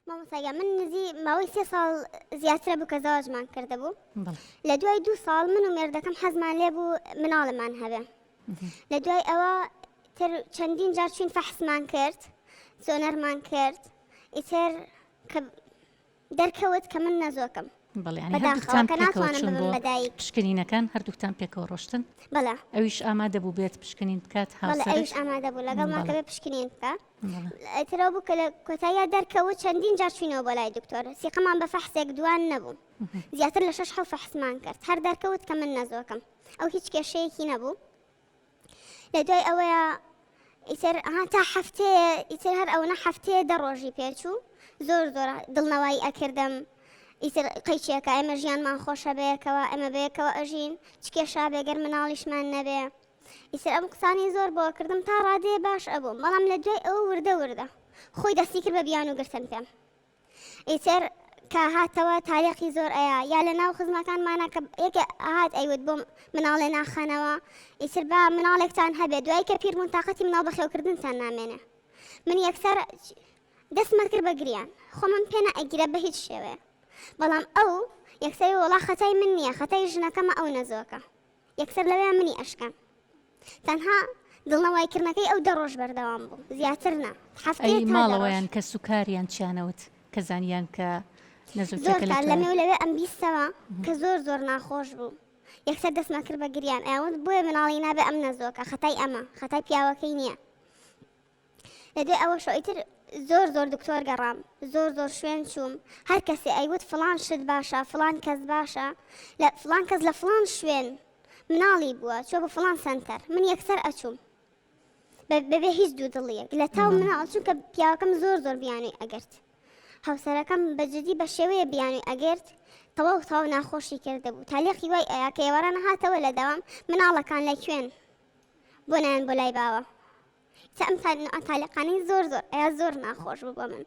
مامۆستا گیان من نزی ماوەی سێ ساڵ زیاترە بوو کە زەواجمان کردبوو لە دوای دوو ساڵ من و مێردەکەم حەزمان لێ بوو مناڵمان هەبێ لە دوای ئەوە تر چەندین جار چوین فەحسمان کرد زۆنەرمان کرد ئیتر کە دەرکەوت کە من نەزۆکم بەڵێ یانی هەردووکتان پێکەوە چوون بۆ پشکنینەکان هەردووکتان پێکەوە ڕۆشتن بەڵێ ئەویش ئامادە بوو بێت پشکنین بکات هاوسەرت ئەویش ئامادە بوو لەگەڵمان کە بێ پشکنین بکە ئیترەوە بوو کە لە کۆتاییا دەرکەوت چەندین جار چوینەوە بۆ لای دکتۆر سیقەمان بە فەحسێک دوان نەبوو زیاتر لە شەش حەو فەحسمان کرد هەر دەرکەوت کە من نەزۆکم ئەو هیچ کێشەیەکی نەبوو لە دوای ئەوەیە ئیتر ها تا هەفتەیە ئیتر هەر ئەوەنە هەفتەیە دە ڕۆژی پێچوو زۆر زۆر دڵنەوایی ئەکردم ئیتر قەیچێکە ئێمە ژیانمان خۆشە بەیەکەوە ئێمە بەیەکەوە ئەژین چ کێشا بێ گەر مناڵیشمان نەبێ ئیتر ئەم قسانەی زۆر بۆ کردم تا ڕادەیە باش ئەبووم بەڵام لە دوای ئەوە وردە وردە خۆی دەستی کرد بە بیانوو گرتن پێم ئیتر کە هاتەوە تاریقی زۆر ئەیا یا لە ناو خزمەکانمانە کە یەکێ هات ئەیوت بۆم مناڵێ ناخەنەوە ئیتر با مناڵێکتان هەبێ دوای کە پیر بوون تاقەتی مناڵ بەخێوکردنتان نامێنێ من یەکسەر دەستمە کرد بە گریان خۆمم پێ نەئەگیرا بە هیچ شێوەیە بەڵام ئەو یەکسەر وەڵا خەتای من نییە خەتای ژنەکەمە ئەو نەزۆکە یەکسەر لەوێ منی ئەشکان تەنها دڵنەوای کردنەکەی ئەو دە ڕۆژ بەردەوام بوو زیاتر نا هەفتەیە ئەی تا دە ڕۆژ. ماڵەوەیان کەس و کاریان چیانەوت کە زانیان کە زۆر نەزۆکیەکە لە کار تۆیە؟ لەمێ و لەوێ ئەمبیستەوە کە زۆر زۆر ناخۆش بوو یەکسەر دەستمان کرد بە گریان ئەیان وت بۆیە مناڵی نابێ ئەم نەزۆکە خەتای ئەمە خەتای پیاوەکەی نییە لە دوای ئەوەشەوە ئیتر زۆر زۆر دکتۆر گەڕام زۆر زۆر شوێن چووم هەر کەسێ ئەیوت فڵان شت باشە فڵان کەس باشە لە فڵان کەس لە فڵان شوێن مناڵی بووە چوە بۆ فڵان سەنتەر من یەکسەر ئەچووم بەبێ هیچ دوو دڵیەک لە تاو مناڵ چونکە پیاوەکەم زۆر زۆر بیانوی ئەگرت هاوسەرەکەم بە جدی بە شێوەیە بیانوی ئەگرت تەواو تەواو ناخۆشی کردبوو تالیقی وای ئەیا کە ئێواران هاتەوە لە دەوام مناڵەکان لە کوێن بۆ نایەن بۆ لای باوە تا ئەم تالیقانەی زۆر زۆر ئەیا زۆر ناخۆش بوو بۆ من.